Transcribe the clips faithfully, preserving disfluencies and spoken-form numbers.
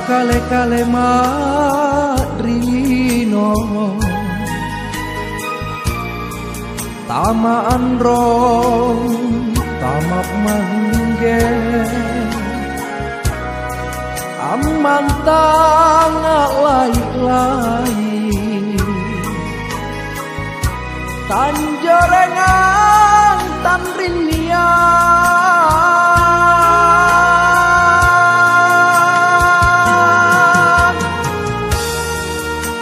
Kale-kale ma'ri lino, tama anrong, tama mangge, ammantang a'lai-lai. Tanjorengang tanrinniang,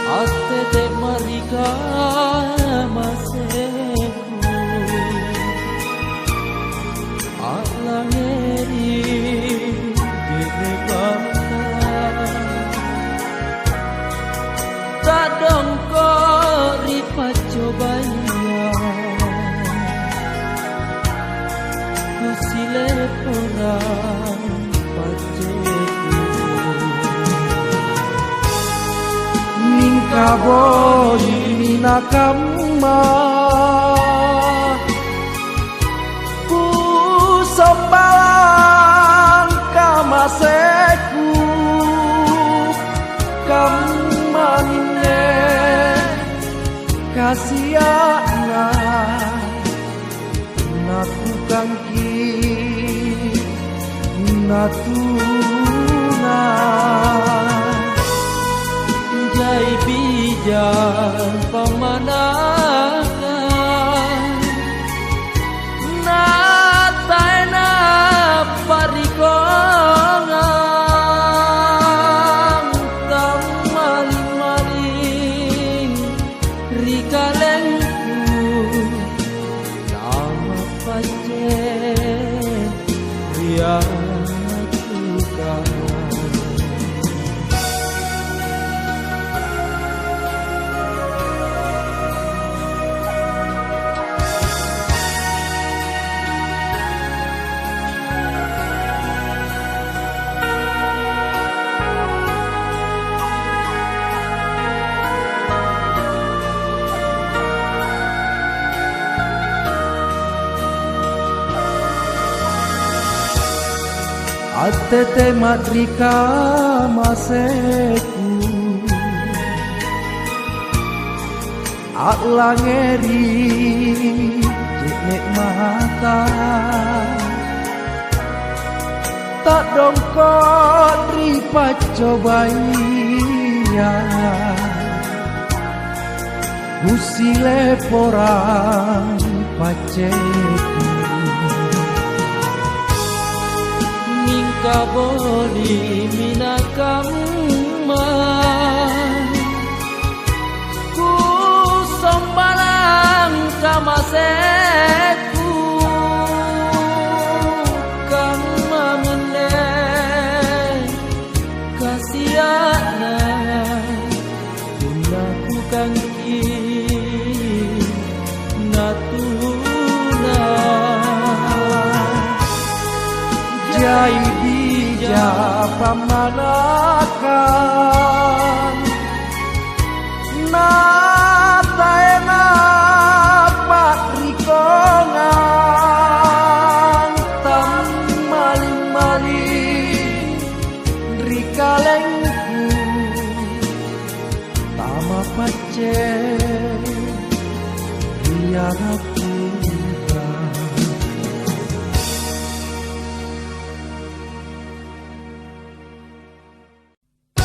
attete' ma'ri kamaseku. A'langngeri je'ne' banta, ta'dongko' ri paccobaiang, kusilepporang pacceku. Mingka boli'mi nakamma, kusombalang kamaseku, kammaminne kasia'na nakukangki natuna. Jai bija pammanakang, na taena parikongang, tammaling-maling ri kalengku, tamappacce ri anakku. Attete ma'ri kamaseku, a'langngeri je'ne' mata, ta'dongko' ri paccobaiang. Kusilepporang pacceku. Mingka boli'mi nakamma, kusombalang kamaseku, kammaminne kasia'na punna kukangki natuna. Jai bija pammanakang, na taena pa'rikongang, tammaling-maling ri kalengku, tamapacce ri anakku.